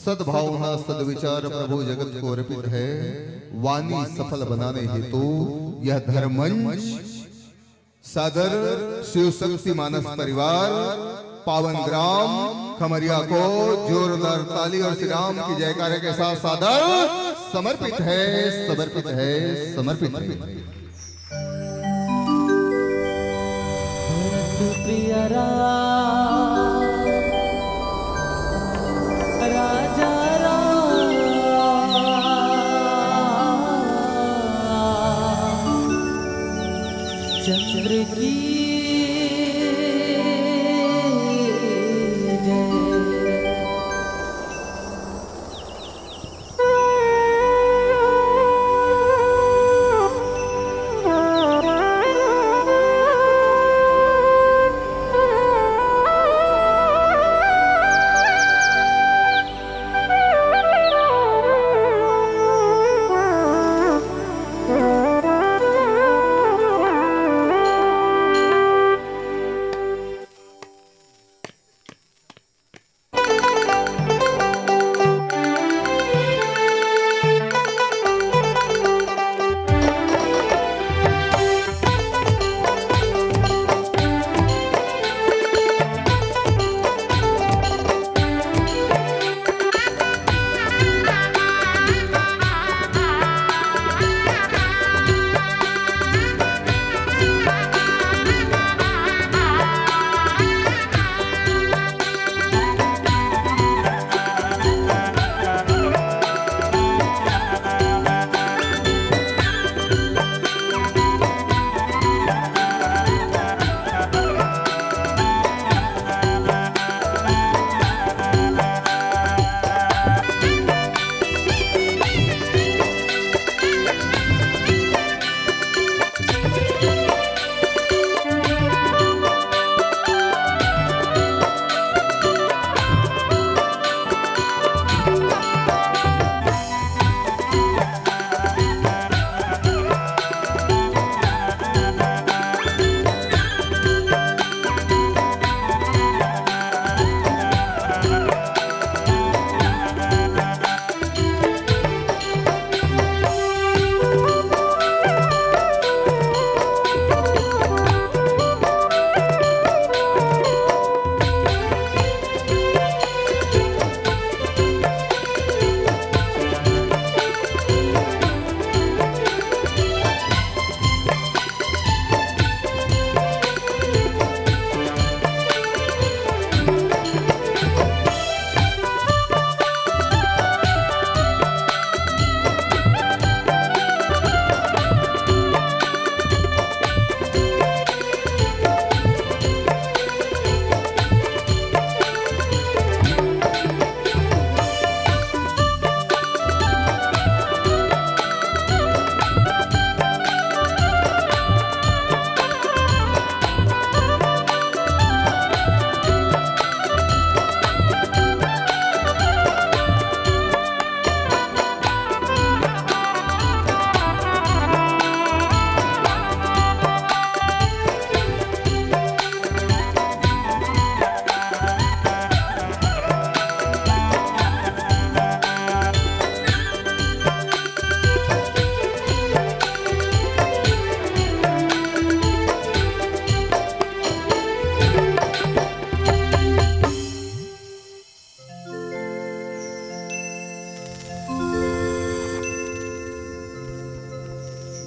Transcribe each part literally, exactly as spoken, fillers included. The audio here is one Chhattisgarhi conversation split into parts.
सद्भावना सद्विचार प्रभु जगत को अर्पित है। वाणी सफल बनाने हेतु यह धर्म मंच सादर शिव शक्ति मानस परिवार पावन ग्राम खमरिया को जोरदार ताली और श्री राम की जयकारे के साथ सादर समर्पित है, समर्पित है, समर्पित है। भरत प्रिय राम, राजा राम, चंद्र की जय।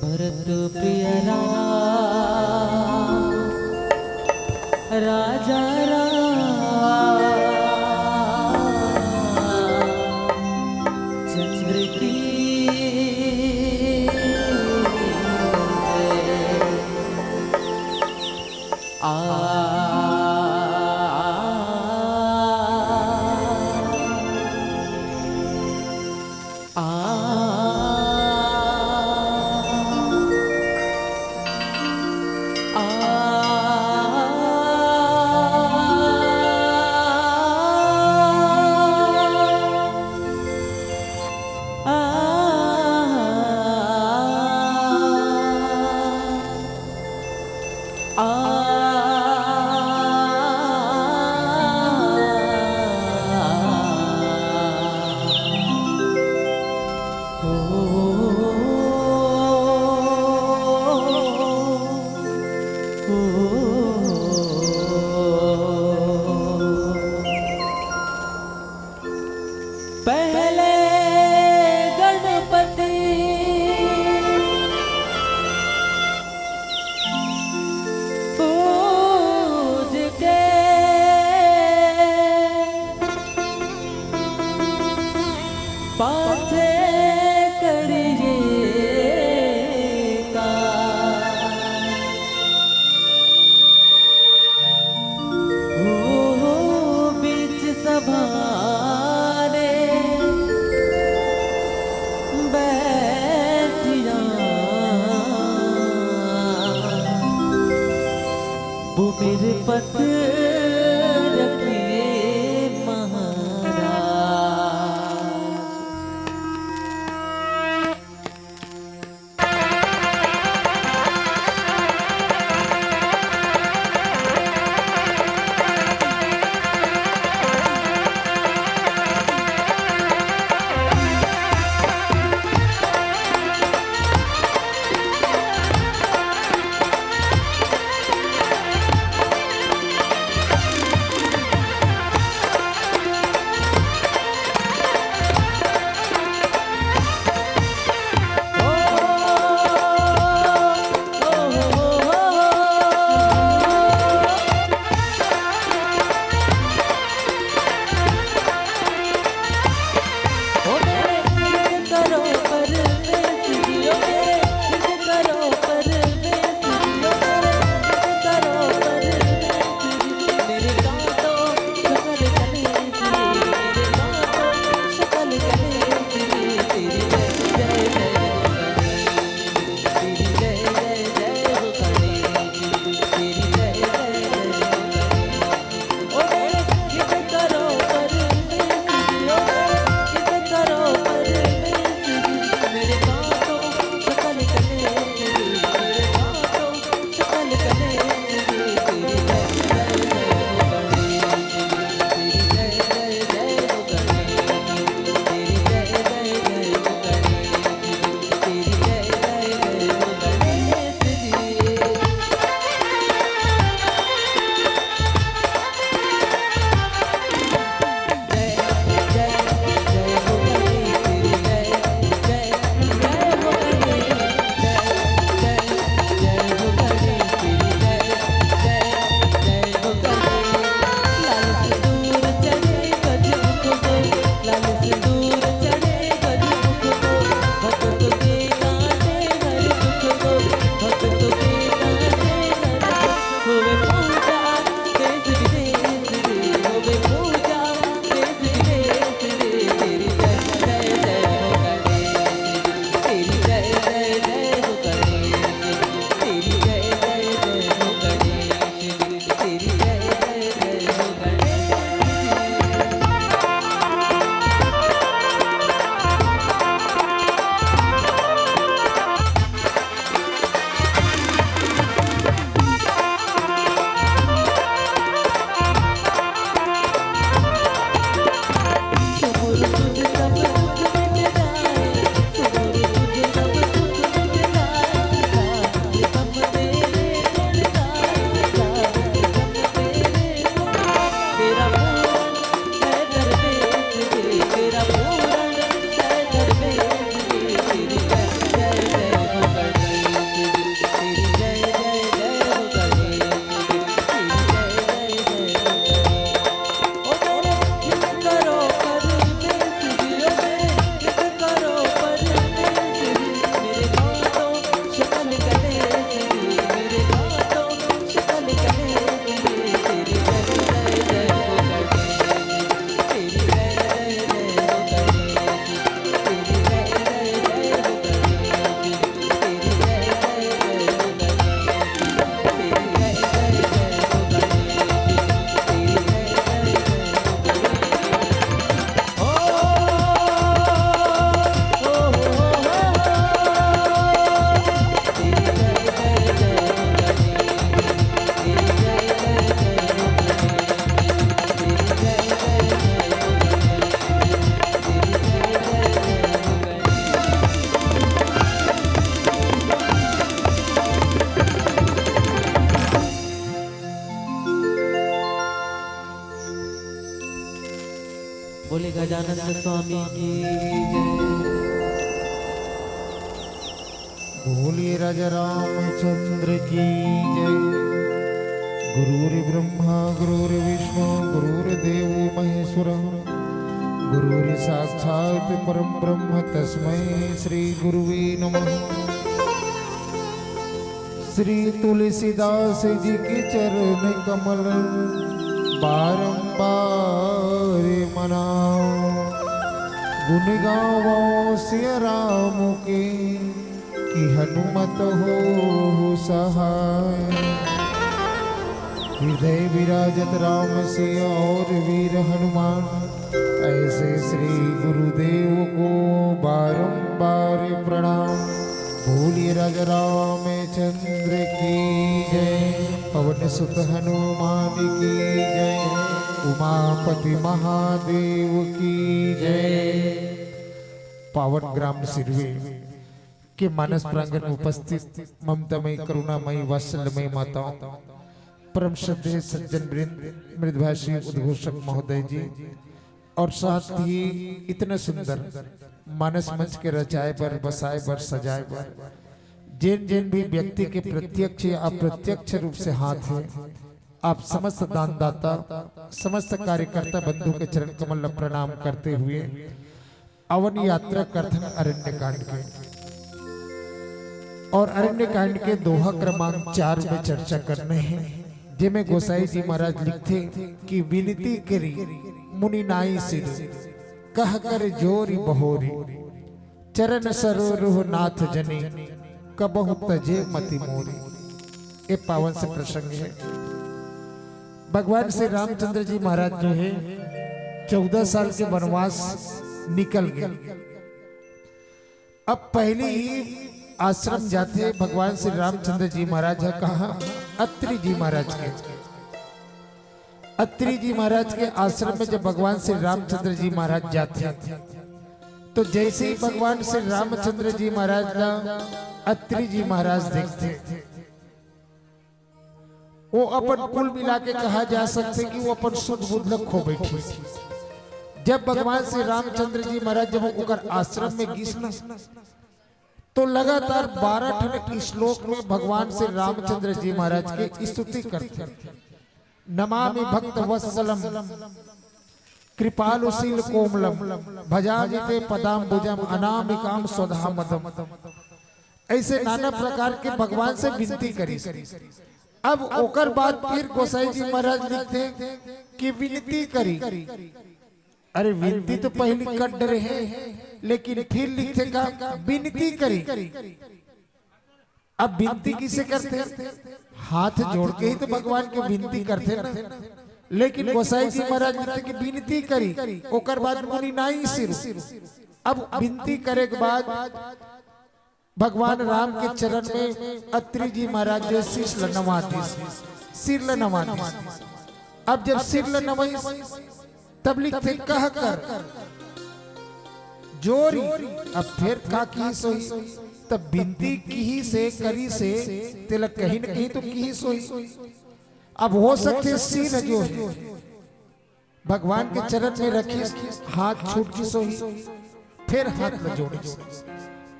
भरत प्रिय राम, राजा राम, चंद्र की आ, आ, आ, पहले गणपति पूज के पाछे करिए का। ओ बीच सभा रे बैठिया, वो मेरे पत्र रखिए महाराज। गजानंद स्वामी की जय। बोलिए राजा रामचंद्र की जय। गुरुर्ब्रह्मा गुरुर्विष्णु गुरुर्देवो महेश्वर, गुरुर्साक्षात् परं ब्रह्म तस्मै श्री गुरुवे नमः। श्री तुलसीदास जी के चरण कमल बारंबार मनाओ। गुण गावो सिया राम के, कि हनुमत होहु सहाय। हृदय विराजत राम सिया और वीर हनुमान। ऐसे श्री गुरुदेव को बारंबार प्रणाम। बोलिए राजा रामचंद्र की जय, पवन सुत हनुमान की जय, उमापति महादेव की जय। पावन ग्राम सिरवे के मानस प्रांगण में उपस्थित ममतामयी, करुणामयी, वात्सल्यमयी माताओं, परम श्रद्धेय सज्जन वृंद, मृदभाषी उद्घोषक महोदय जी, और साथ ही इतना सुंदर मानस मंच के रचाए बर, बसाए बर, सजाए बर जेन जेन भी व्यक्ति के प्रत्यक्ष या अप्रत्यक्ष रूप से हाथ है, आप समस्त दानदाता, समस्त कार्यकर्ता बंधु के चरण कमल ला प्रणाम करते हुए अवन यात्रा करथन अरण्य कांड के। और अरण्य कांड के दोहा क्रमांक चार में चर्चा करने हैं, जेमे गोसाई जी महाराज लिखथे कि विनती करी मुनि नाई सिर, कह कर जोरी बहोरी, चरण सरोरुह नाथ जनी, कबहु तजे मति मोरी। ये पावन से प्रसंग है। भगवान श्री रामचंद्र जी महाराज जो है, चौदह साल के वनवास निकल गए। अब पहली ही आश्रम जाथे भगवान श्री रामचंद्र जी महाराज है, कहाँ? अत्रि जी महाराज के। अत्रि जी महाराज के आश्रम में जब भगवान श्री रामचंद्र जी महाराज जाथे, तो जैसे ही भगवान श्री रामचंद्र जी महाराज ला अत्रि जी महाराज देखथे, वो अपन कुल मिला के कहा जा सकथे कि वो अपन सुध बुध ल खो बैठिस। जब भगवान श्री रामचंद्र जी महाराज जब ओकर आश्रम में गिस न, तो लगातार बारह ठन श्लोक में भगवान श्री रामचंद्र जी महाराज के स्तुति करथे। नमामि भक्त वत्सलम कृपालुशील कोमलम, भजामि ते पदाम्बुजम अनामिकाम स्वधामदम। ऐसे नाना प्रकार के भगवान से विनती करी। अब ओकर बाद फिर गोसाई जी महाराज लिखथे कि विनती करी। अरे, विनती तो पहली कर डरे हैं, लेकिन फिर लिखथे का विनती करी। अब विनती किसे करथे? हाथ जोड़ के ही तो भगवान के विनती करथे ना। लेकिन गोसाई जी महाराज लिखथे कि विनती करी, ओकर बाद मुनि नाई सिर। अब विनती करे के बाद भगवान राम के चरण में अत्रि जी महाराज जो शीश ल नवा दिस, सिर ल नवा दिस। अब जब सिर ल नवाइस, तब लिखथे कह कर जोरी। अब फिर का किहिस होही? तब विनती किहिस हे, करिस हे, तेला कहीं न कहीं तो किहिस होही। अब हो सकथे सिर जो है भगवान के चरण में रखिस, हाथ छूट गिस होही, फिर हाथ ल जोड़िस,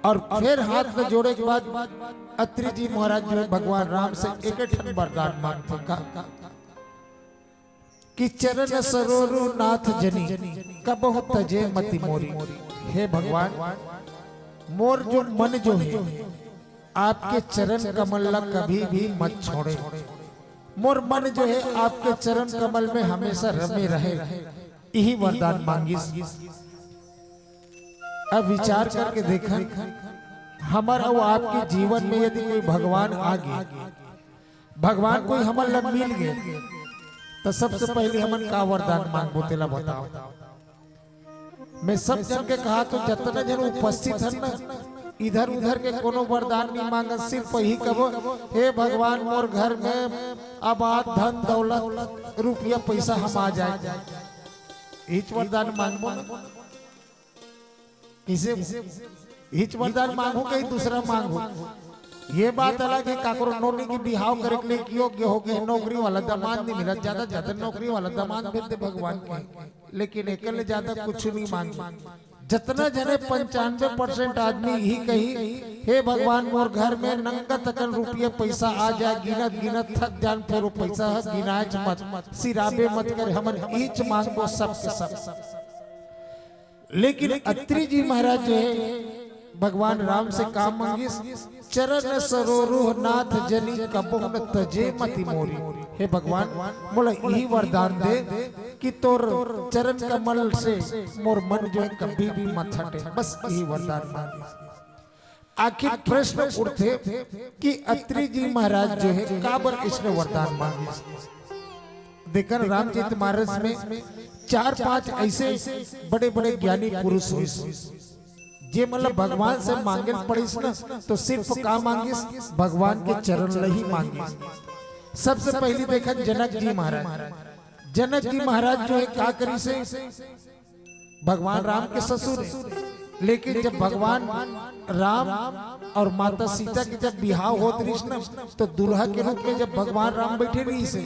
और फिर हाथ ल जोड़े के बाद अत्रि जी महाराज जो है भगवान राम से एक ठन वरदान मांगथे का कि चरण सरोरु नाथ जनी, कबहु तजे मति मोरी। हे भगवान, मोर जो मन जो है, आपके चरण कमल ला कभी भी मत छोड़े। मोर मन जो है, आपके चरण कमल में हमेशा रमे रहे, यही वरदान मांगिस। अब विचार करके देखन, हमर अउ आपके जीवन में यदि कोई भगवान आ गे, भगवान कोई हमन ला मिल गे, त सबसे पहले हमन का वरदान मांगबो, तेला बताओ। मैं सब जन के कहा तो जतना जन उपस्थित हन ना, इधर उधर के कोनो वरदान नहीं मांगन, सिर्फ यही कबो, हे भगवान, मोर घर में आबाद धन दौलत रुपया पैसा हम आ जाए, इच वरदान मांगबो ना। किसे इच वरदान मांगू, कहीं दूसरा मांगू? ये बात अलग हे, काकरो नोनी के बिहाव करे के लिए योग्य हो गए, नौकरी वाला दामाद नहीं मिला, ज्यादा ज्यादा नौकरी वाला दामाद भेज दे भगवान के, लेकिन एकर ले ज्यादा कुछ नहीं मांगी। जतना जने पंचानवे परसेंट आदमी ही कही, "हे भगवान, मोर घर में नंगत अकन रुपया पैसा आ जाए, गिनत गिनत थक जान, फेर वो पैसा ह गिनाएच मत, सिराबे मत करे, हमन इच मांगबो सबके सब।" लेकिन अत्रि जी महाराज जो हे, भगवान राम से का मांगिस? "चरण सरोरुह नाथ जनि कबहुँ न तजे मति मोरी।" हे भगवान, मोला यही वरदान दे कि तोर चरण कमल से मोर मन जो हे कभी भी मत हटे, बस यही वरदान मांगिस। आखिर प्रश्न उठथे कि अत्रि जी महाराज जो हे काबर इसने वरदान मांगिस? देखन रामचरित मानस में चार पांच ऐसे बड़े बड़े ज्ञानी पुरुष होइस, जे मतलब भगवान से मांगे ल पड़िस ना, तो सिर्फ का मांगिस? भगवान के चरण ल ही मांगिस। सबसे पहली देखन जनक जी महाराज। जनक जी महाराज जो हे का करिस हे? भगवान राम के ससुर हे, लेकिन जब भगवान राम और माता सीता के जब बिहाव होत रहिस ना, तो दूल्हा के रूप में जब भगवान राम बैठे रहिस हे,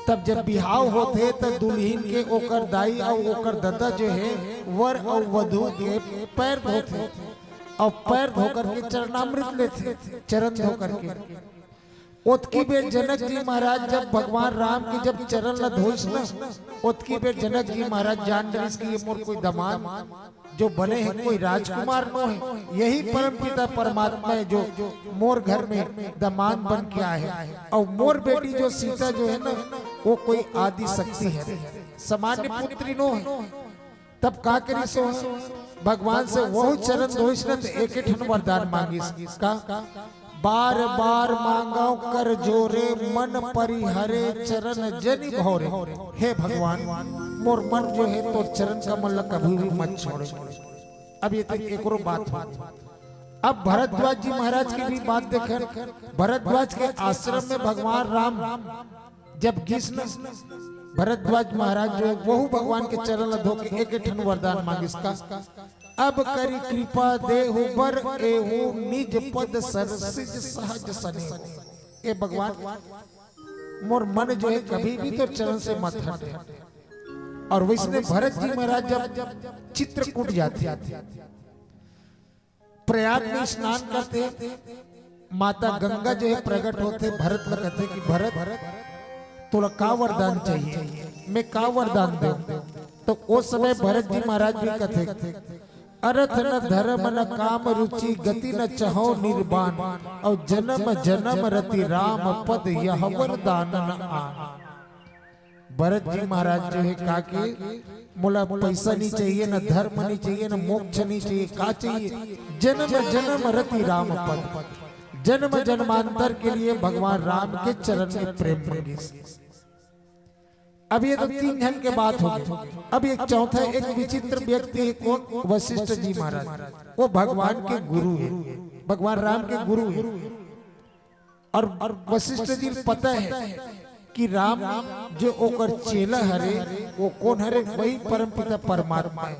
तब जब बिहाव होथे, त दुल्हिन के ओकर दाई अउ ओकर ददा जो हे, वर अउ वधू के पैर धोथे अउ पैर धो करके चरणामृत लेथे, चरण धो करके। ओतकी बेर जनक जी महाराज जब भगवान राम के जब चरण ल धोइस न, ओतकी बेर जनक जी महाराज जान डरिस कि ये मोर कोई दमांद जो बने हे, कोई राजकुमार नो हे, यही परमपिता परमात्मा हे जो मोर घर में दमांद बन के आए हे। अउ मोर बेटी जो सीता जो हे ना, वो कोई आदि शक्ति हे, सामान्य पुत्री नो हे। तब का करिस ओ? भगवान से वहू चरण धोइस न, त एके ठन वरदान मांगिस। का? "बार बार मांगव कर जोरे, मन परिहरे चरण जनि भौरे।" हे भगवान, मोर मन जो हे तोर चरण कमल ल कभी भी मत छोड़े। अब ये तो एकरो बात हो। अब भरद्वाज जी महाराज के भी बात देखन, भरद्वाज के आश्रम में भगवान राम जब गिस न, भरद्वाज महाराज जो हे, वहू भगवान के चरण ल धो के एक ठन वरदान मांगिस। का? "अब करि कृपा देहु बर, एहू निज पद सरसिज सहज सनेहु।" ए भगवान, मोर मन जो हे कभी भी तोर चरण से मत हटे। अउ वइसने भरत जी महाराज जब चित्रकूट जाथे, प्रयाग में स्नान करथे, माता गंगा जो हे प्रगट होथे, भरत ल कथे कि "भरत, तोला का वरदान चाहिए, मैं का वरदान देंव?" तो ओ समय भरत जी महाराज भी कथे, "अरथ न धरम न काम रुचि, गति न चहौ निर्बान, अउ जनम जनम रति राम पद, यह वरदान न आन।" भरत जी महाराज जो हे का के, "मोला पैसा नहीं चाहिए, न धर्म नहीं चाहिए, न मोक्ष नहीं चाहिए, का चाहिए? जनम जनम रति राम पद।" जनम जन्मांतर के लिए भगवान राम के चरण में प्रेम मांगिस। अब ये तो तीन झन के बात हो गई। अब एक चौथा, एक विचित्र व्यक्ति हे, कौन? वशिष्ठ जी महाराज। वो भगवान के गुरु हे, भगवान राम के गुरु हे। अउ, अउ वशिष्ठ जी ल पता हे कि राम जो ओकर चेला हरे, वो कौन हरे? वही परमपिता परमात्मा हे।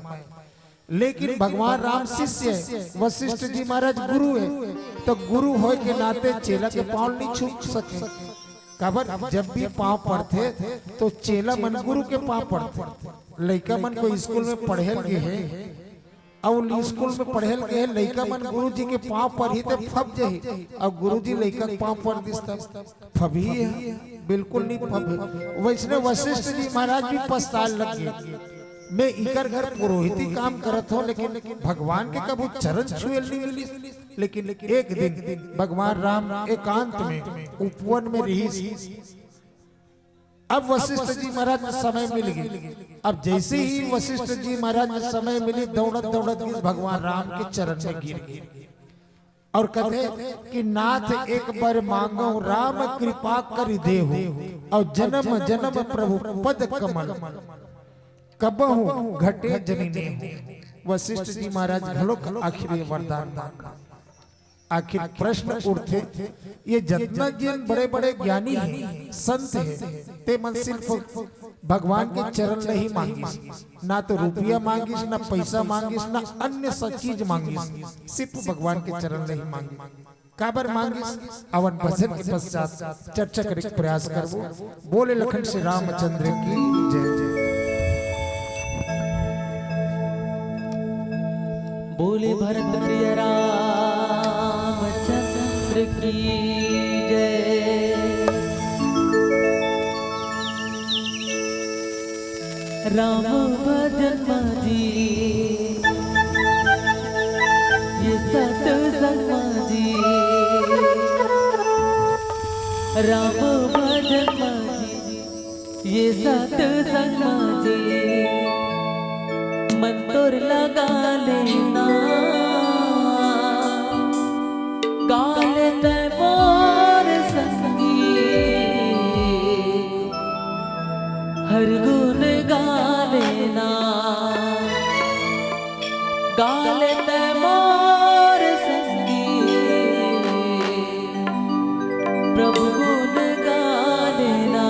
लेकिन भगवान राम शिष्य हे, वशिष्ठ जी महाराज गुरु हे, तो गुरु होय के नाते चेला के पाँव नहीं छू सके। काबर, जब भी पाँव पड़थे, तो चेला मन गुरु के पाँव पड़थे। लइका मन कोई स्कूल में पढ़े ल गे हे, अउ स्कूल में पढ़े ल गे हे, लइका मन गुरुजी के पाँव परही त फब जही, अउ गुरुजी लइका के पाँव पर दिस त फबही हे, बिल्कुल नहीं फबही। वइसने वशिष्ठ जी महाराज भी पछताए लग गे, "मैं इकर घर पुरोहिती काम करत हों, लेकिन भगवान के कभू चरण छुए ल नहीं मिलिस।" लेकिन एक दिन भगवान राम एकांत में उपवन में रहिस, अब वशिष्ठ जी महाराज ल समय मिल गे। अब जइसे ही वशिष्ठ जी महाराज ल समय मिलिस, दउड़त दउड़त गिस, भगवान राम के चरण में गिर गे अउ कथे कि "नाथ एक बर मांगहु राम कृपा करि देहु, अउ जनम जनम प्रभु पद कमल कबहु घटे जनि नेहु।" वशिष्ठ जी महाराज घलो आखिरी वरदान मांगे। आखिर प्रश्न उठथे, ये जतना जिन बड़े-बड़े ज्ञानी हे, संत हे, ते मन सिर्फ भगवान के चरण ल ही मांगिस, ना तो रुपया मांगिस, ना पैसा मांगिस, ना अन्य सब चीज मांगिस, सिर्फ भगवान के चरण ल ही मांगिस। काबर मांगिस, अवन भजन के पश्चात चर्चा करे के प्रयास करबो। बोले लखन श्री रामचंद्र की जय। बोले भरत प्रिय रामचंद्र की जय। राम भजन माजी, ये सत्संग माजी। राम भजन माजी, ये सत्संग माजी। मन तोर लगा लेना, गा ले तैं मोर संगी। हर गुण गा लेना, गा ले तैं मोर संगी। प्रभु गुण गा लेना।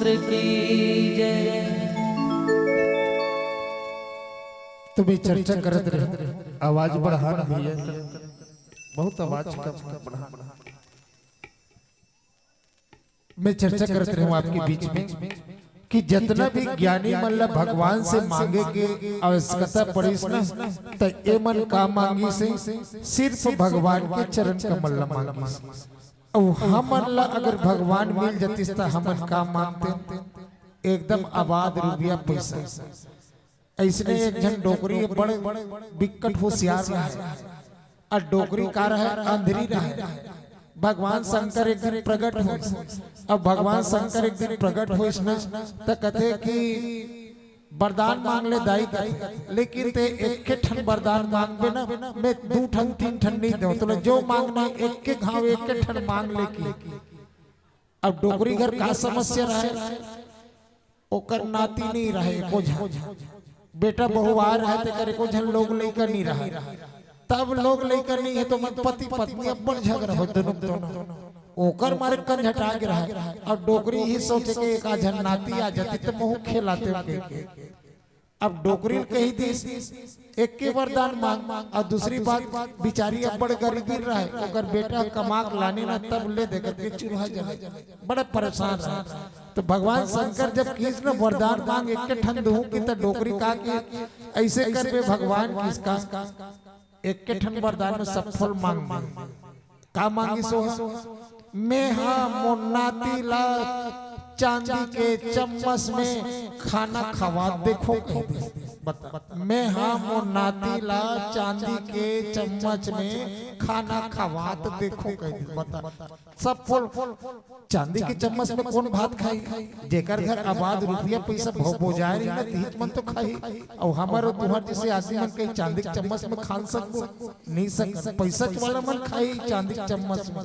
की जय। तो मैं चर्चा करत रहे, आवाज बढ़ान भैया, बहुत आवाज कम बढ़ान। मैं चर्चा करत रहे हूँ आपके बीच में कि जितना भी ज्ञानी मन ला भगवान से मांगे के आवश्यकता पड़िस ना, त ए मन का मांगिस हे? सिर्फ भगवान के चरण कमल ला मांगिस। अउ हमन ला अगर भगवान मिल जतिस त हमन का मांगते? एकदम आबाद, रुपया पैसा। अइसने एक झन डोकरी बड़ बिकट होशियार रहे। अउ डोकरी का रहे? अंधरी रहे। भगवान शंकर एक दिन प्रगट होइस। अब भगवान शंकर एक दिन प्रगट होइस न, त कथे कि वरदान मांग ले दाई, कथे, लेकिन ते एक ठन वरदान मांगबे न, मैं दू ठन तीन ठन नहीं दंव तोला, जो मांगना एक के घाव एक ठन मांग ले कि। अब डोकरी घर का समस्या रहे? ओकर नाती नहीं रहे एको झन, बेटा बहू आय रहे, तेकर एको झन लोग लइका नहीं रहे। तब लोग लइका नहीं हे तो मन पति पत्नी अब्बड़ झगरा हो, दोनों दोनों ओकर मारे कंझटा गे रहे। अब डोकरी ही सोचे के एक आध झन नाती आ जाती त महू खेलाते कहिके। अब डोकरी ल कही दिस, एक के वरदान मांग, अउ दूसरी बात, बिचारी अब्बड़ गरीबी रहे, ओकर बेटा कमा के लाने ना तब ले दे करके चूल्हा जले, बड़ा परेशान रहे। तो भगवान शंकर जब किहिस न वरदान मांग, एक के ठन दूं कि, त डोकरी का कि अइसे करबे भगवान किहिस का, एक के ठन वरदान में सब फल मांग दे। का मांगिस ओ? मैं हा मोर नाती ला चांदी के चम्मच में खाना खवात देखो कहि दिस। बता, मैं हा मोर नाती ला चांदी के चम्मच में खाना खवात देखो कहि दिस। बता, सब फल चांदी के चम्मच में कोन भात खाही? जेकर घर आबाद, रुपया पैसा भो-, बोजाय रही ना, तिहिच मन तो खाही। अउ हमर अउ तुंहर जइसे आदमी मन कहीं चांदी के चम्मच में खान सकबो? नहीं सकन। पैसा वाला मन खाही चांदी के चम्मच में।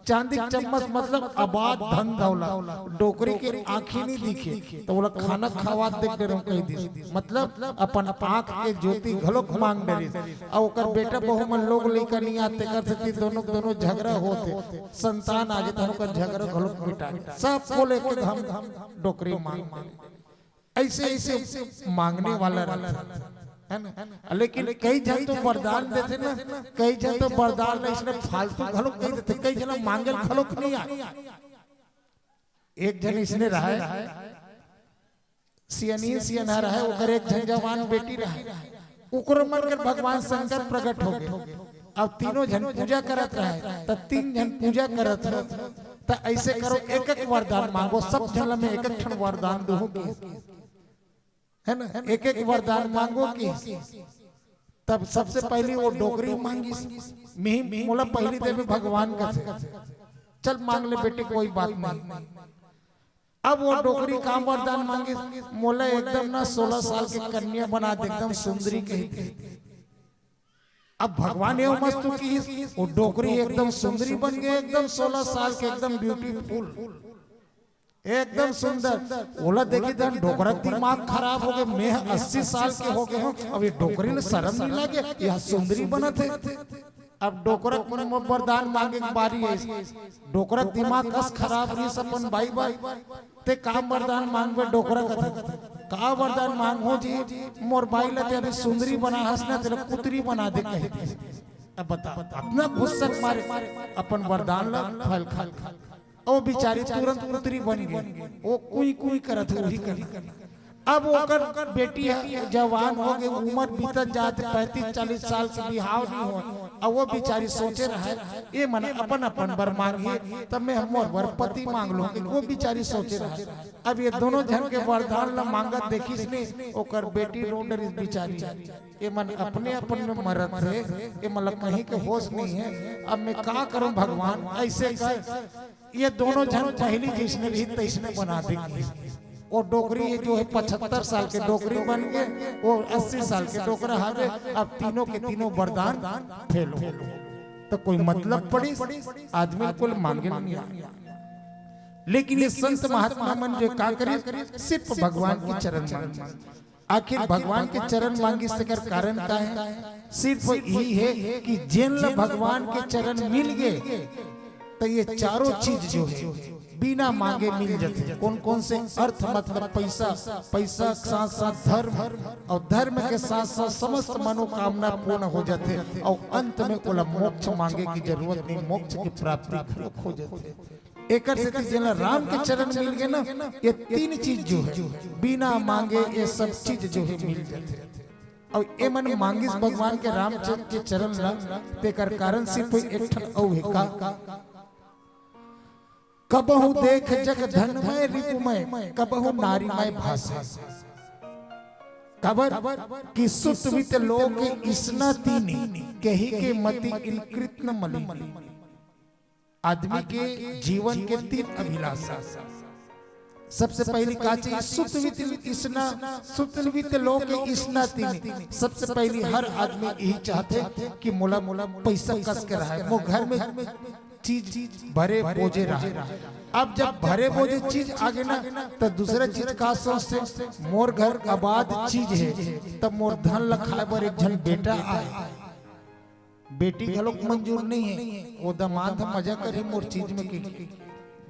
चांदी के चम्मच मतलब आबाद धन दौलत। डोकरी के आंखी नहीं दिखे, त ओला खाना खवात देख डरम कहि दिस। मतलब अपन आंख के ज्योति घलोक मांग डरिस। अउ ओकर बेटा बहू मन लोग लइका नहीं आय, तेकर सेती दोनों, दोनों झगरा होत हे। संतान आगे त ओकर झगरा घलोक मिटा। सब को लेके हम डोकरी मांग। अइसे, अइसे मांगने वाला रहिथे, है ना? लेकिन कई झन तो वरदान देथे ना, कई झन तो वरदान ला अइसने फालतू घलोक कहि देथे, कई झन मांगे ल घलोक नहीं आय। एक झन अइसने रहे, सियनहिन सियनहा रहे, ओकर एक झन जवान बेटी रहे, ओकरो मन कर भगवान शंकर प्रगट हो गे। अब तीनों झन पूजा करत रहे, त तीन झन पूजा करत रहे, त अइसे करो, एक एक वरदान मांगो, सब झन ला मैं एक एक ठन वरदान दूहूं कि, है ना, एक एक वरदान मांगो कि। तब सबसे पहली वो डोकरी मांगिस, मिही मोला पहली देबे भगवान कथे, चल मांग ले बेटी, कोई बात नहीं। अब वो डोकरी का वरदान मांगिस, मोला एकदम ना सोलह साल के कन्या बना दे, एकदम सुंदरी कहिके। अब भगवान एहू मस्त किहिस, वो डोकरी एकदम सुंदरी बन गे, एकदम सोलह साल के, एकदम beautiful, एकदम सुंदर। ओला देखी त डोकरा दिमाग खराब हो गे, मैं अस्सी साल के हो गे हंव, अब ये डोकरी ल शरम नहीं लगे, ये सुंदरी बनत हे। अब डोकरा वरदान मांगे के बारी हे, डोकरा दिमाग कस खराब रहिस अपन बाई बर। ते का वरदान मांगबे डोकरा कथे? का वरदान मांगहूं जी, मोर बाई ला ते अभी सुंदरी बना हस ना, तेला कुतरी बना दे कहे। अब बता, अतना गुस्सा के मारे अपन वरदान ला फैल खा। ओ बिचारी तुरंत कुतरी बन गे, ओ कुई कुई करत हे, वही करना। अब ओकर बेटी ह जवान हो गे, उमर बीतत जात, पैंतीस चालीस साल के बिहाव नहीं होय। अब वो बिचारी सोचे रहे, ये मन अपन अपन बर मांगही, त मैं मोर बर पति मांग लूं, वो बिचारी सोचे रहे। अब ये दोनों झन के वरदान ला मांगत देखिस ने, ओकर बेटी रो डरिस बिचारी, ये मन अपने अपन में मरत हे, ये मन ला कहीं के होश नहीं हे। अब मैं का करूं भगवान, अइसे कर ये दोनों झन पहली जइसने रही तइसने बना दे। वो डोकरी ये जो हे पचहत्तर साल के डोकरी बन गे, वो अस्सी साल के डोकरा हवे। अब तीनों के तीनों वरदान फेल हो गे। त कोई मतलब पड़िस? आदमी ल कोई मांगे नहीं आय। लेकिन ये संत महात्मा मन जो का करिस, सिर्फ भगवान के चरण मांगिस। आखिर भगवान के चरण मांगिस तेकर कारण का हे? सिर्फ यही हे कि जेन ल भगवान के चरण मिल गे, तो ये चारों चीज जो है बिना मांगे मिल जाते। कौन कौन से अर्थ, मतलब पैसा, पैसा के साथ साथ धर्म, और धर्म के साथ साथ समस्त मनोकामना पूर्ण हो जाते, और अंत में ओला मोक्ष मांगे की जरूरत नहीं, मोक्ष की प्राप्ति घलोक हो जाते। एकर सेती जेला राम के चरण मिल गए ना, ये तीन चीज जो है बिना मांगे ये सब चीज जो है मिल जाते। और ये मन मांगिस भगवान के रामचंद्र के चरण ला, तेकर कारण सिर्फ एक ठन अउ है का? कबहु देख जग धनमय रिपुमय, कबहु नारीमय भाषे। कबर कि सुत वित लोक इसना तीनी, कहि के मति इन कृत्न मलिनी। आदमी के जीवन के तीन अभिलाषा। सबसे पहली का चाहिए? सुत वित इसना, सुत वित लोक इसना तीनी। सबसे पहली हर आदमी यही चाहते कि मोला, मोला पैसा कस के रहे, मोर घर में चीज भरे बोझे रहे। अब जब भरे बोझे चीज आगे ना, तो दूसरा चीज का सोचते, मोर घर आबाद चीज है, तब मोर धन ल खाए बर एक झन बेटा आए। बेटी घलोक मंजूर नहीं है, वो दामाद ह मजा करही मोर चीज में के।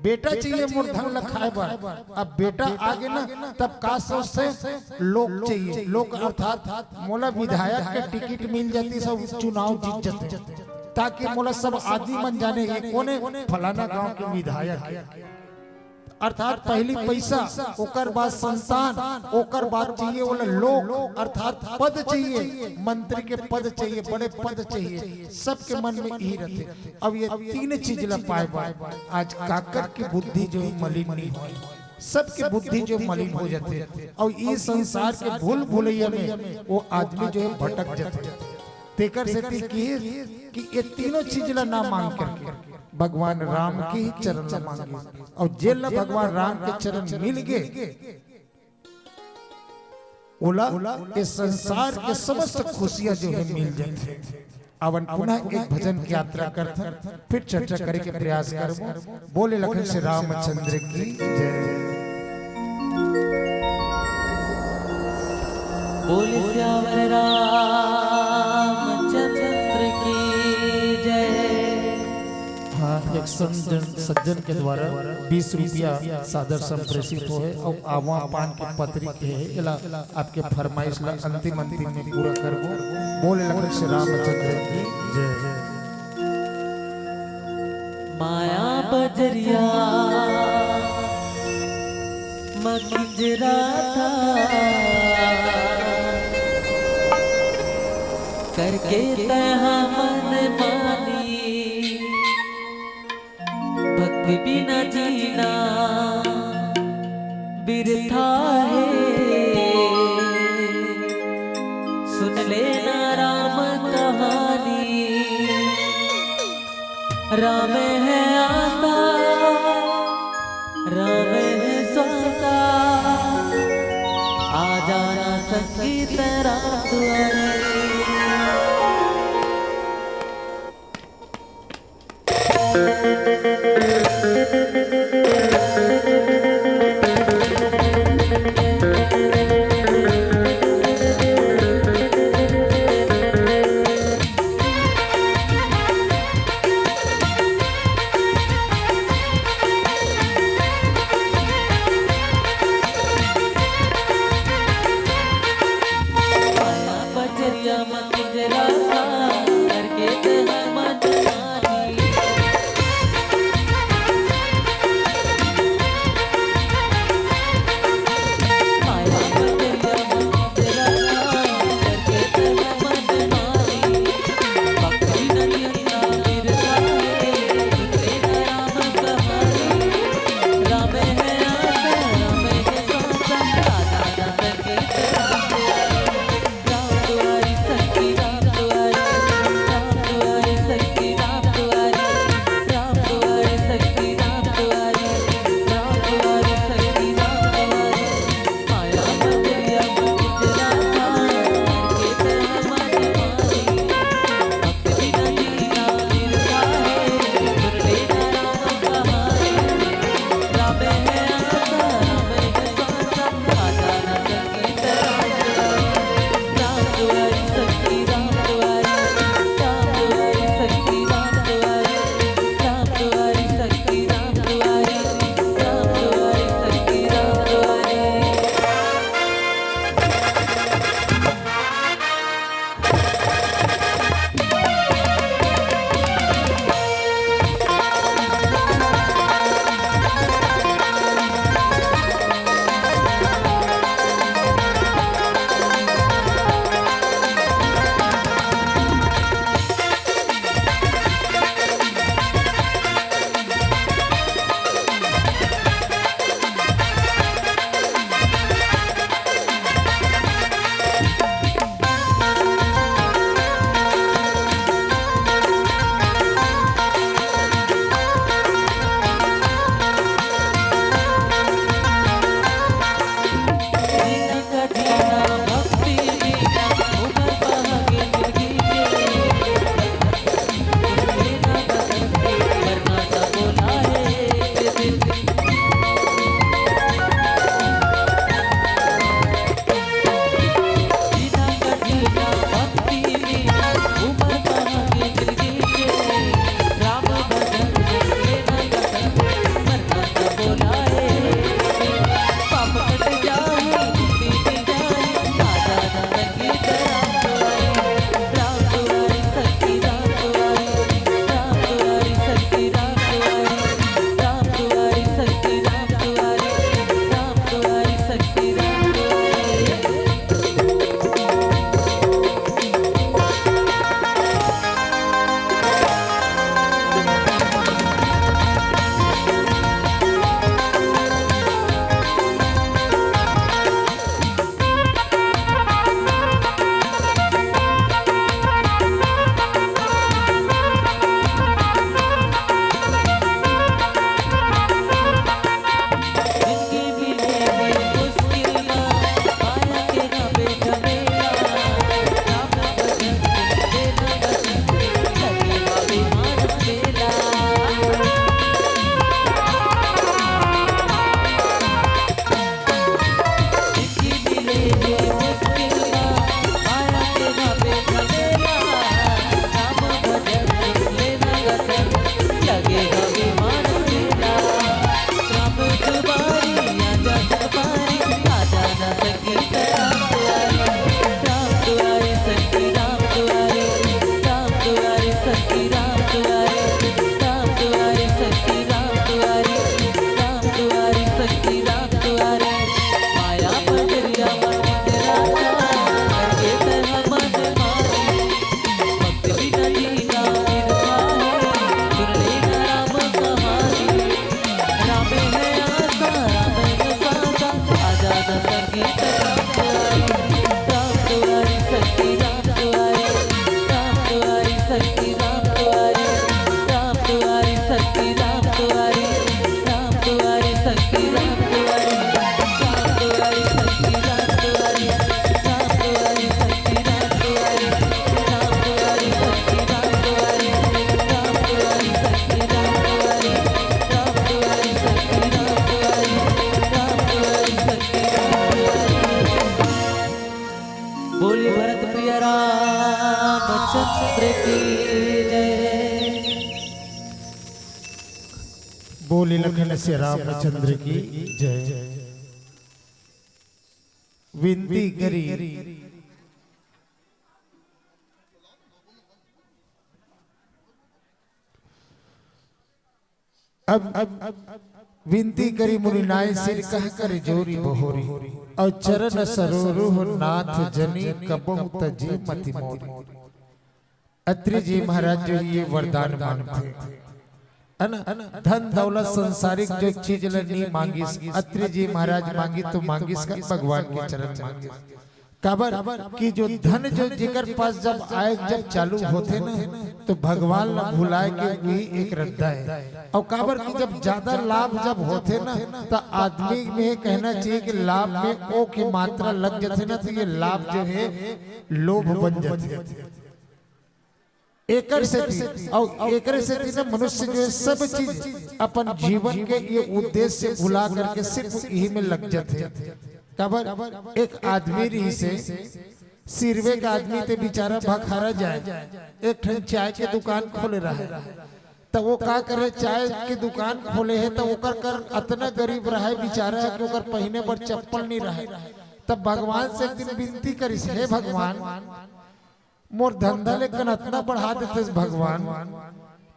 बेटा चाहिए मोर धन ल खाए बर। अब बेटा आगे ना, तब का सोचते, लोक चाहिए। लोक अर्थात मोला विधायक के टिकट मिल जाती, सब चुनाव जीत जाते, ताकि मोला सब आदमी मन जाने ये कोने, फलाना गांव के विधायक है। अर्थात पहली पैसा, ओकर बाद संतान, ओकर बाद चाहिए ओला लोक, अर्थात पद चाहिए, मंत्री के पद चाहिए, बड़े पद चाहिए, सबके मन में यही रहते। अब ये तीन चीज ला पाए बर आज काकर की बुद्धि जो है मलिन नहीं होए, सबके बुद्धि जो मलिन हो जाते, और ये संसार के भूल भुलैया में वो आदमी जो है भटक जाते। तेकर सेती कहिस कि ये तीनों चीज ला ना मांग करके भगवान राम के ही चरण ला मांगे, और जेला भगवान राम के चरण मिल गए, ओला ये संसार के समस्त खुशियां जो है मिल जाथे। अब पुनः एक भजन की यात्रा करथन, फिर चर्चा करे के प्रयास करबो। बोले लखन श्री रामचंद्र की जय। बोले सियावर रामचंद्र की जय। हाँ, एक सज्जन, सज्जन के द्वारा बीस रुपया सादर संप्रेषित होए, अउ आवा पान के पत्री के हे, एला आपके फरमाइश ला अंतिम, अंतिम में पूरा करबो। बोले लखन श्री रामचंद्र की जय। माया बजरिया म किंजरा था, करके तैहा मन मानी, भक्ति बिना जीना बिरथा हे। सुन लेना राम कहानी, राम है आसा, राम है स्वासा, आ जाना सखी तेरा दुआरे। बोले लखन से रामचंद्र की जय। विनती करी। अब, अब विनती करी मुनि नाय सिर कह कर जोरी बहोरी, और चरण सरोरुह नाथ जनी कबहु तजे मति मोरी। अत्रि जी महाराज जो ये वरदान मांगथे, है ना, धन दौलत संसारिक जो चीज ल नी मांगिस, अत्रि जी महाराज मांगिस तो मांगिस का भगवान के चरण मांगिस। काबर कि जो धन जो जेकर पास जब आए, जब चालू होथे ना, तो भगवान ला भुलाए के वही एक रद्दा है। और काबर कि जब ज्यादा लाभ जब होथे ना, तो आदमी में कहना चाहिए कि लाभ में ओ की मात्रा लग जाथे ना, तो ये लाभ जो है लोभ बन जाथे। एकर सेती, और एकरे सेती ना मनुष्य जो है सब चीज अपन जीवन के ये उद्देश्य भुला करके सिर्फ यही में लग जाथे। काबर एक आदमी रहिसे, सिरवे का आदमी ते बेचारा भखारा जाए, एक ठन चाय के दुकान खोले रहे, त वो का करे, चाय के दुकान खोले है त ओकर कर अतना गरीब रहे बेचारा कि ओकर पहिने बर चप्पल नहीं रहे। तब भगवान से एक दिन विनती करिस, हे भगवान, मोर धंधा लेकिन अतना बढ़ा देते भगवान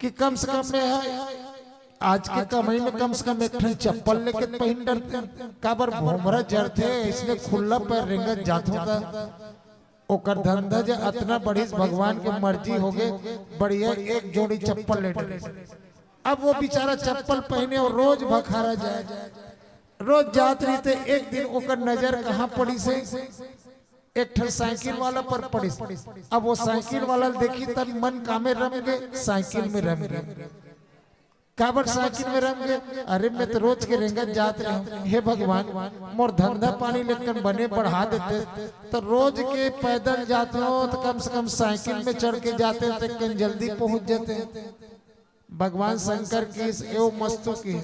कि कम से कम मैं ह आज के कमाई में कम से कम एक ठन चप्पल लेके पहिन डरते। काबर भोमरा जरथे, इसने खुल्ला पैर रेंगत जाथो त ओकर धंधा जे अतना बढ़िस, भगवान के मर्जी होगे, बढ़िया एक जोड़ी चप्पल ले डरे। अब वो बेचारा चप्पल पहिने और रोज भखारा जाए, रोज जात रहिथे। एक दिन ओकर नजर कहाँ पड़िस हे? एक ठन साइकिल वाला पर पड़िस। अब वो साइकिल वाला ल देखिस तब मन कामे रम गे, साइकिल में रम गे। काबर साइकिल में रम गे? अरे मैं तो रोज के रेंगत जात रहूं। हे भगवान, मोर धंधा पानी लेकिन बने बढ़ा देते, तो रोज के पैदल जात हो तो कम से कम साइकिल में चढ़ के जाते तो कहीं जल्दी पहुंच जाते। भगवान शंकर की एव मस्तु की।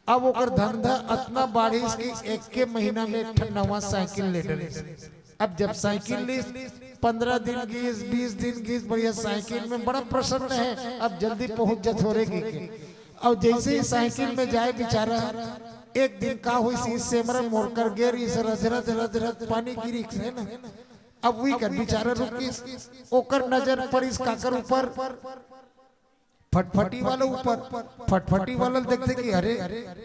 अब ओकर धंधा अतना बाढ़िस कि एक के महीना में एक ठन नवा साइकिल ले डरिस। अब जब साइकिल लीस, पंद्रह दिन गीस, बीस दिन गीस, बढ़िया साइकिल में बड़ा प्रसन्न है, अब जल्दी पहुंच जथोरे की के। अब जैसे ही साइकिल में जाए बेचारा, एक दिन का होइस, सेमरा मोड़ कर गे रहिस, रज रज रज रज पानी गिरिस है ना। अब वही कर बेचारा रुकिस, ओकर नजर पड़िस काकर ऊपर? फटफटी वाला ऊपर। फटफटी वाला देखथे कि अरे,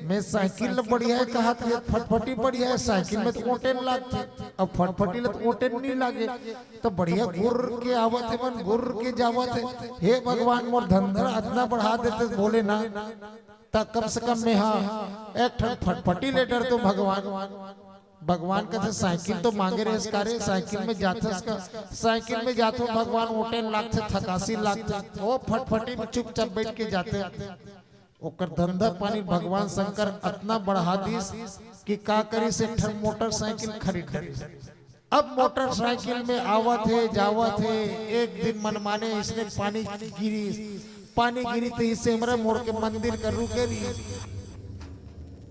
मैं साइकिल ल बढ़िया है कहा था, फटफटी बढ़िया है, साइकिल में तो ओटेन लागथे, अब फटफटी ल तो ओटेन नहीं लागे, तो बढ़िया गुर्र के आवत हे मन, गुर्र के जावत हे। हे भगवान, मोर धंधा अतना बढ़ा देते बोले ना, त कम से कम मैं हा एक ठन फटफटी ले डरतो भगवान। भगवान कथे, "साइकिल तो मांगे रहेस का रे, साइकिल में जाथस का?" "साइकिल में जाथो भगवान, ओटेन लागथे, थकासी लागथे।" ओ फटफटी में चुपचाप बैठ के जाथे। ओकर धंधा पानी भगवान शंकर अतना बढ़ा दिस कि का करिस, एक ठन मोटरसाइकिल खरीद डरिस। अब मोटरसाइकिल में आवत हे, जावत हे। एक दिन मनमाने इसने पानी गिरिस, पानी गिरी तो इसे हमरा मोड़ के मंदिर कर रुके रही।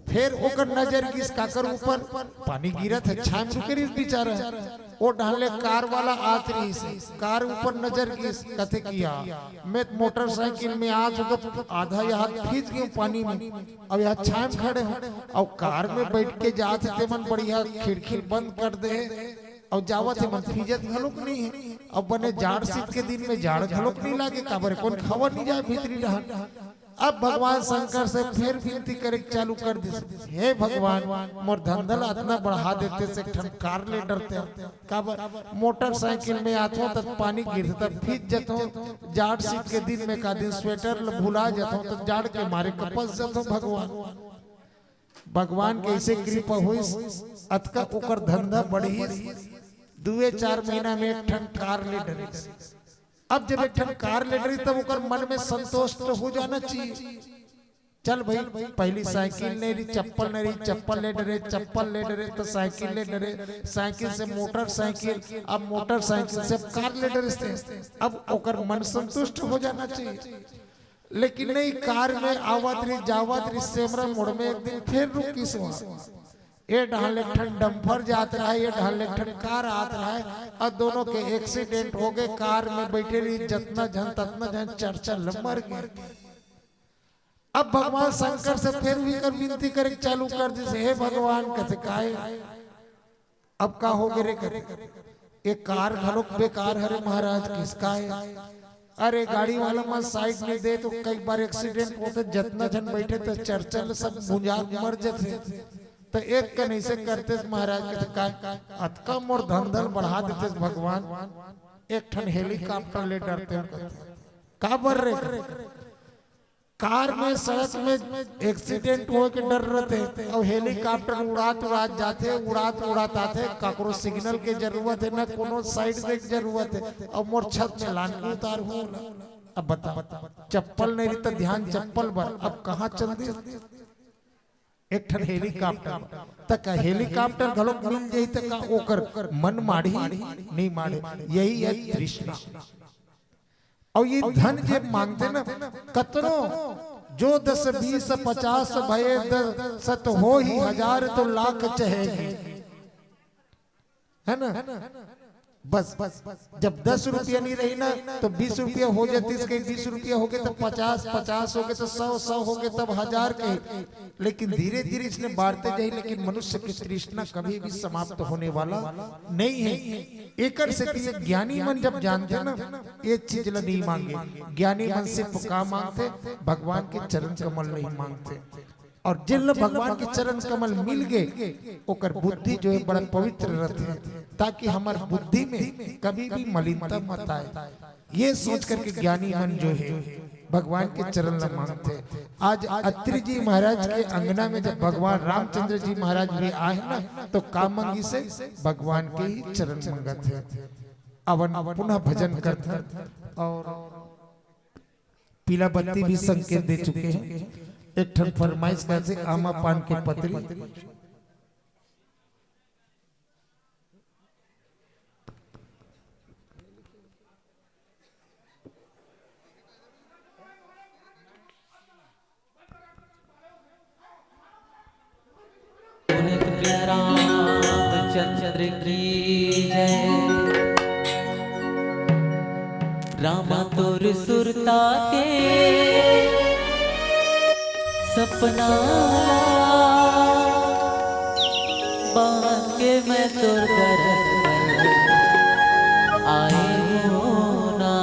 फिर ओकर नजर गिस काकर ऊपर, पानी गिरत हे, छाम रुके रही बेचारा। ओ ढाले कार वाला आत रहिस, कार ऊपर नजर गिस, कथे किया, "मैं मोटरसाइकिल में आज तो आधा यहाँ भीज गए पानी में, अब यहाँ छाम खड़े हो, और कार में बैठ के जात हे, तेमन बढ़िया खिड़की बंद कर दे।" अउ जावत हे मन भीजत घलोक नहीं हे। अब बने जाड़ शीत के दिन में जाड़ घलोक नहीं लागे, काबर कोन खबर नहीं जाए भीतरी रहन। अब भगवान शंकर से फिर विनती करे चालू कर दिस, "हे भगवान, मोर धंधा ला अतना बढ़ा देते से एक ठन कार ले डरते, काबर मोटरसाइकिल में आथो तब पानी गिरथे तब भीज जथो, जाड़ शीत के दिन में का दिन स्वेटर ल भुला जथो तब जाड़ के मारे कपस जथो भगवान।" भगवान के ऐसे कृपा होइस, अतका ओकर धंधा बढ़िस, दुए चार महीना में एक ठन कार ले डरिस। अब जब एक ठन कार ले डरिस, तब ओकर मन में संतोष तो हो जाना चाहिए। चल भाई, पहली साइकिल नहीं रही, चप्पल नहीं रही, चप्पल ले डरे, चप्पल ले डरे तो साइकिल ले डरे, साइकिल से मोटरसाइकिल, अब मोटरसाइकिल से अब कार ले डरिस ते। अब ओकर मन संतुष्ट हो जाना चाहिए। लेकिन नहीं, कार में आवत रही, जावत रही, सेमरा मोड़ में एक दिन फिर रुकिस वहाँ। ए डहन ले एक ठन डंपर जात रहा, ए डहन ले एक ठन कार आत रहा, और दोनों के एक्सीडेंट हो गए। कार में बैठे रही जतना झन, ततना झन चरचर ले मर गए। अब भगवान शंकर से फेर भी कर विनती करे चालू कर दिस, "हे भगवान," कथे, "काय?" "अब का हो गे रे?" कथे, "ए कार घलोक बेकार हरे महाराज।" "किस काय?" "अरे, गाड़ी वाला मन साइड नइ दे तो कई बार एक्सीडेंट होथे, जतना झन बइठे त चरचर सब भुंजा के मर जथे।" त एक कन अइसे करतेस महाराज, कथे, "काय, अतका मोर धन धन बढ़ा देतेस भगवान, एक ठन हेलीकॉप्टर ले डरतेंव।" कथे, "काबर रे?" "कार में, सड़क में एक्सीडेंट होए के डर रथे, अउ हेलीकॉप्टर उड़ात उड़ात जाथे, उड़ात उड़ात आथे, काकरो सिग्नल के जरूरत हे, न कोनो साइड के जरूरत हे, अउ मोर छत में लान के उतारहूं ओला।" अब बता, चप्पल नइ रही त ध्यान चप्पल बर, अब कहां चल दी? एक ठन हेलीकॉप्टर, त का हेलीकॉप्टर घलोक मिल जाही त का ओकर मन माढ़ही? नइ माढ़े। यही है तृष्णा। अउ ये धन जे मांगथे ना, कतनो जो दस बीस पचास भये, दस सत होही हजार तो लाख चहेगी, है ना? बस, जब दस रुपया नइ रही ना, तो बीस रुपया हो जातिस, कहीं बीस रुपया हो गे तो पचास, पचास हो गे तो सौ, सौ हो गे तब हजार कही। लेकिन धीरे धीरे इसने बाढ़ते जाही, लेकिन मनुष्य के तृष्णा कभी भी समाप्त होने वाला नइ हे। एकर सेती ये ज्ञानी मन जब जानथे ना, ये चीज ला नइ मांगे। ज्ञानी मन सिर्फ का मांगथे? भगवान के चरण कमल ला ही मांगथे। अउ जेन ला भगवान के चरण कमल मिल गे, ओकर बुद्धि जो हे बड़ा पवित्र रथे, ताकि हमर बुद्धि में कभी भी मलिनता मत आए। ये सोच करके ज्ञानी मन जो हे भगवान के चरण ला मांगथे। आज अत्रि जी महाराज के अंगना में जब भगवान रामचंद्र जी महाराज भी आए ना, तो का मांगिस हे? भगवान के ही चरण मांगत हे। अब पुनः भजन करथे अउ पीला बत्ती भी संकेत दे चुके हैं। एक ठन फरमाइश कहिसे, आमा पान के पतरी। पुनीत प्यारा रामचंद्र की जय। रामा तोर सुरता के सपना ला बांध के मैं तोर दर पर आए हूँ ना।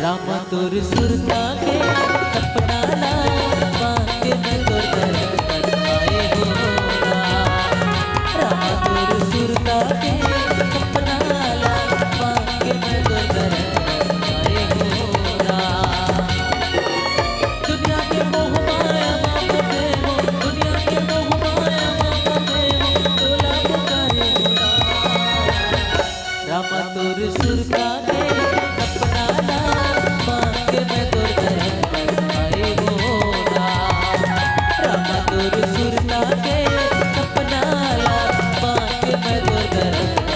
रामा तोर सुरता के सपना ला बांध के मैं तोर दर पर आए हूँ ना। रामा तोर सुरता के सपना ला बांध के मैं तोर दर पर आए हूँ ना। दुनिया के मोह माया मा फंसे हो, दुनिया के मोह माया मा फंसे हो, तोला पुकारे हो ना। रामा तोर सुरता के सपना ला बांध के मैं तोर दर पर आए हूँ ना। रामा तोर सुरता के सपना ला बांध के मैं तोर दर पर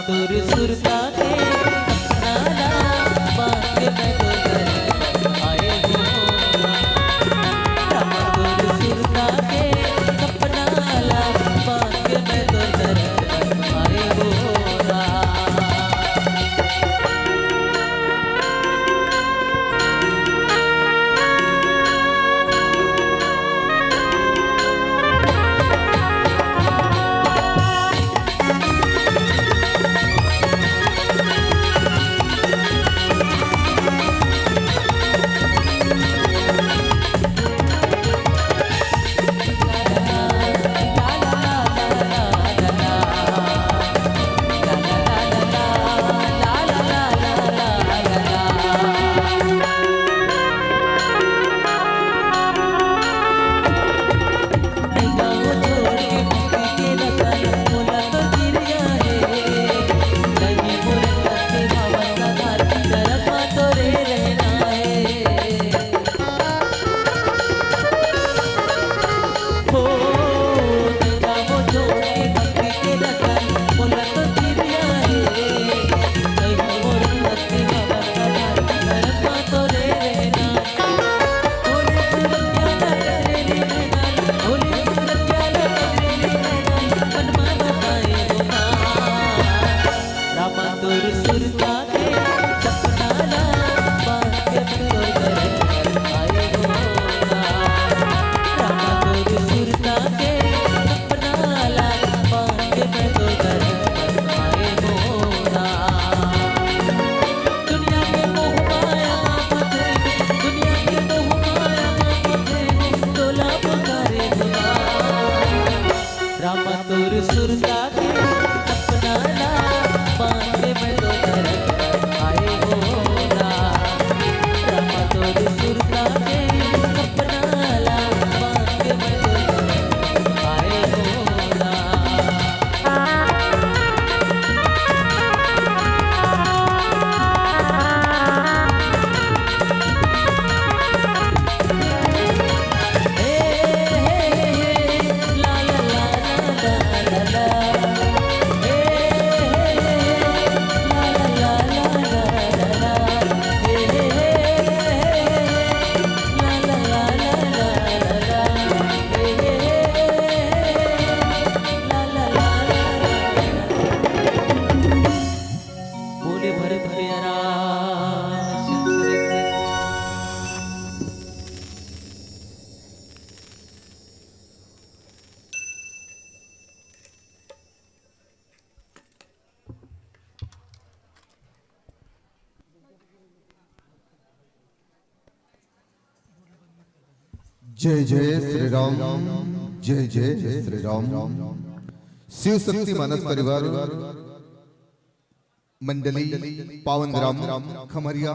तोर सुरता के सपना ला बांध के मैं तो दरस आए हो। रामा तोर सुरता के सपना ला बांध के मैं तो दरस आए हो। जय जय श्री राम। जय जय श्री राम। शिव शक्ति मानस परिवार मंडली, पावन ग्राम खमरिया,